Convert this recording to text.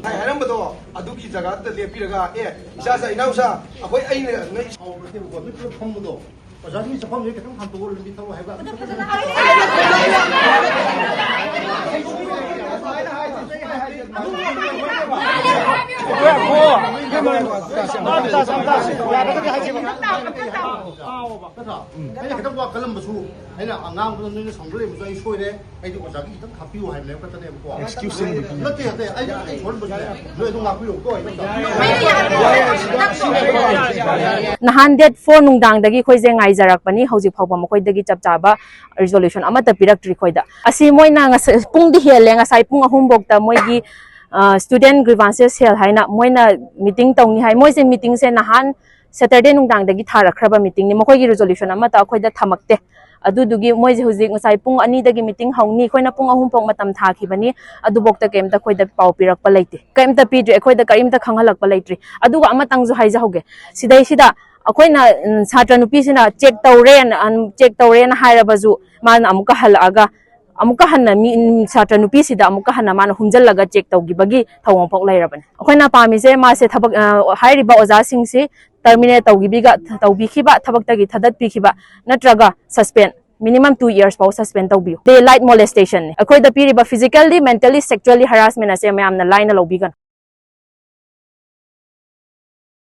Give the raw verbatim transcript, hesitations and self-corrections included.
ꯍꯥꯏꯔꯝꯕꯗꯣ ꯑꯗꯨꯒꯤ ꯖꯒꯥꯗꯨꯗ ꯂꯦꯞꯄꯤꯔꯒ, "ꯑꯦ, ꯏꯆꯥꯁꯥ, ꯏꯅꯥꯎꯁꯥ, ꯑꯩꯈꯣꯏ, ꯑꯩꯅ ꯅꯣꯏ ꯁꯥꯎꯕ ꯅꯠꯇꯦꯕꯀꯣ, ꯅꯣꯏ ꯄꯨꯂꯞ ꯐꯝꯕꯗꯣ, ꯑꯣꯖꯥꯒꯤ ꯆꯠꯐꯝꯁꯦ ꯈꯤꯇꯪ ꯍꯟꯗꯣꯛꯑꯣ, ꯂꯝꯕꯤ ꯊꯧꯔꯣ" ꯍꯥꯏꯕ꯫ ꯅꯠꯇ꯭ꯔꯥ? ꯑꯩꯅ ꯈꯤꯇꯪ ꯋꯥ ꯀꯜꯂꯝꯕꯁꯨ, ꯑꯩꯅ ꯑꯉꯥꯡꯗꯨꯅ ꯅꯣꯏꯅ ꯁꯥꯎꯅ ꯂꯩꯕꯁꯨ ꯑꯩ ꯁꯣꯏꯔꯦ, ꯑꯩꯗꯤ ꯑꯣꯖꯥꯒꯤ ꯈꯤꯇꯪ ꯍꯥꯞꯄꯤꯌꯨ ꯍꯥꯏꯕꯅꯦꯕ, ꯈꯛꯇꯅꯦꯕꯀꯣ꯫ Excuse ꯅꯠꯇꯦ, ꯅꯠꯇꯦ, ꯑꯩꯗꯤ ꯈꯤꯇꯪ ꯁꯣꯏꯔꯝꯕꯁꯨ ꯌꯥꯏ꯫ ꯅꯣꯏ ꯑꯗꯨꯝ ꯉꯥꯛꯄꯤꯔꯣꯀꯣ, ꯑꯩ ꯑꯗꯨꯝ ꯉꯥꯛꯄꯤꯔꯣꯀꯣ꯫ ꯅꯍꯥꯟ date four ꯅꯨꯡꯗꯥꯡꯗꯒꯤ ꯑꯩꯈꯣꯏꯁꯦ ꯉꯥꯏꯖꯔꯛꯄꯅꯤ, ꯍꯧꯖꯤꯛ ꯐꯥꯎꯕ ꯃꯈꯣꯏꯗꯒꯤ ꯆꯞ ꯆꯥꯕ resolution ꯑꯃꯠꯇ ꯄꯤꯔꯛꯇ꯭ꯔꯤ ꯑꯩꯈꯣꯏꯗ꯫ ꯑꯁꯤ ꯃꯣꯏꯅ ꯉꯁꯥꯏ, ꯄꯨꯡꯗꯤ ꯍꯦꯜꯂꯦ, ꯉꯁꯥꯏ ꯄꯨꯡ ꯑꯍꯨꯝ ꯐꯥꯎꯗ ꯃꯣꯏꯒꯤ, ꯑ, student grievances cell ꯍꯥꯏꯅ ꯃꯣꯏꯅ meeting ꯇꯧꯅꯤ ꯍꯥꯏ꯫ ꯃꯣꯏꯁꯦ meetingꯁꯦ ꯅꯍꯥꯟ Saturday ꯅꯨꯡꯗꯥꯡꯗꯒꯤ ꯊꯥꯔꯛꯈ꯭ꯔꯕ meetingꯅꯤ꯫ ꯃꯈꯣꯏꯒꯤ resolution ꯑꯃꯠꯇ ꯑꯩꯈꯣꯏꯗ ꯊꯝꯃꯛꯇꯦ꯫ ꯑꯗꯨꯗꯨꯒꯤ ꯃꯣꯏꯁꯦ ꯍꯧꯖꯤꯛ ꯉꯁꯥꯏ ꯄꯨꯡ ꯑꯅꯤꯗꯒꯤ meeting ꯍꯧꯅꯤ, ꯑꯩꯈꯣꯏꯅ ꯄꯨꯡ ꯑꯍꯨꯝ ꯐꯥꯎ ꯃꯇꯝ ꯊꯥꯈꯤꯕꯅꯤ, ꯑꯗꯨꯐꯥꯎꯗ ꯀꯩꯝꯇ ꯑꯩꯈꯣꯏꯗ ꯄꯥꯎ ꯄꯤꯔꯛꯄ ꯂꯩꯇꯦ, ꯀꯩꯝꯇ ꯄꯤꯗ꯭ꯔꯤ, ꯑꯩꯈꯣꯏꯗ ꯀꯔꯤꯝꯇ ꯈꯪꯍꯜꯂꯛꯄ ꯂꯩꯇ꯭ꯔꯤ꯫ ꯑꯗꯨꯒ ꯑꯃꯇꯪꯁꯨ ꯍꯥꯏꯖꯍꯧꯒꯦ, ꯁꯤꯗꯩꯁꯤꯗ ꯑꯩꯈꯣꯏꯅ, ꯎꯝ, ꯁꯥꯇ꯭ꯔ ꯅꯨꯄꯤꯁꯤꯅ check ꯇꯧꯔꯦꯅ, ꯎꯝ, check ꯇꯧꯔꯦꯅ ꯍꯥꯏꯔꯕꯁꯨ ꯃꯥꯅ ꯑꯃꯨꯛꯀ ꯍꯜꯂꯛꯑꯒ ꯑꯃꯨꯛꯀ ꯍꯟꯅ ꯃꯤ, ꯎꯝ, ꯁꯥꯇ꯭ꯔ ꯅꯨꯄꯤꯁꯤꯗ ꯑꯃꯨꯛꯀ ꯍꯟꯅ ꯃꯥꯅ ꯍꯨꯝꯖꯤꯜꯂꯒ check ꯇꯧꯈꯤꯕꯒꯤ ꯊꯧꯑꯣꯡ ꯐꯥꯎ ꯂꯩꯔꯕꯅꯤ꯫ ꯑꯩꯈꯣꯏꯅ ꯄꯥꯝꯃꯤꯁꯦ ꯃꯥꯁꯦ ꯊꯕꯛ, ꯑ, ꯍꯥꯏꯔꯤꯕ ꯑꯣꯖꯥꯁꯤꯡꯁꯤ terminate ꯇꯧꯈꯤꯕꯤꯒ-, ꯇꯧꯕꯤꯈꯤꯕ, ꯊꯕꯛꯇꯒꯤ ꯊꯥꯗꯠꯄꯤꯈꯤꯕ, ꯅꯠꯇ꯭ꯔꯒ suspend, minimum two years ꯐꯥꯎ suspend ꯇꯧꯕꯤꯌꯨ꯫ They light molestationꯅꯤ꯫ ꯑꯩꯈꯣꯏꯗ ꯄꯤꯔꯤꯕ physically, mentally, sexually harassment ꯑꯁꯦ ꯃꯌꯥꯝꯅ ꯂꯥꯏꯅ ꯂꯧꯕꯤꯒꯅꯨ꯫